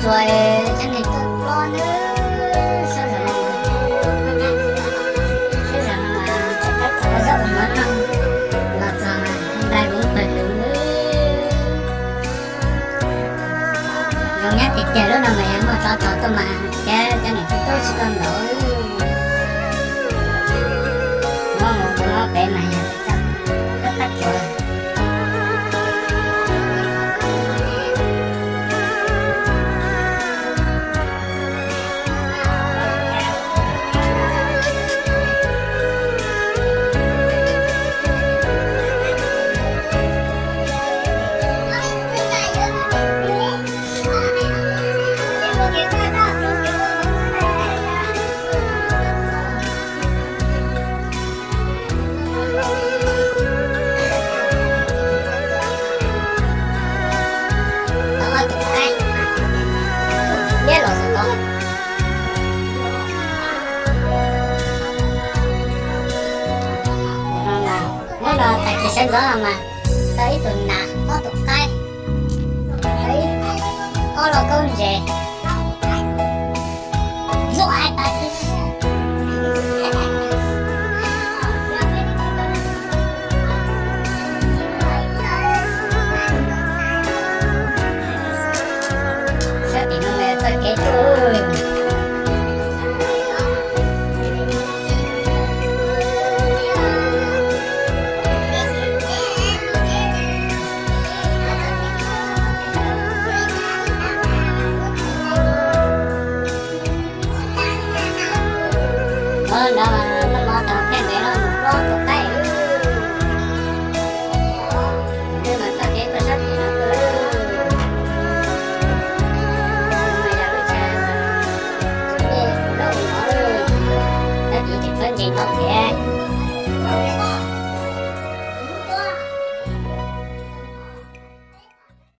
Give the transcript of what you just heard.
Ua cov neeg tuaj plob nawb, sawv daws, sawv daws, zaub mov noj los txog nqaij vuv pawg lug. Zoo nyab tiag tiag, lub no mas yog muaj tsov rog tuaj mas thiab cov neeg tub tub tsis tuaj ntaus. Muab mus muab pem mas yog txawj qab tsuas. Hnub no tag kis sawv ntxov no mas tau ib tug nas, ob tug qaib, ob lub kaub ntses. Sab tim no txoj kev tuaj.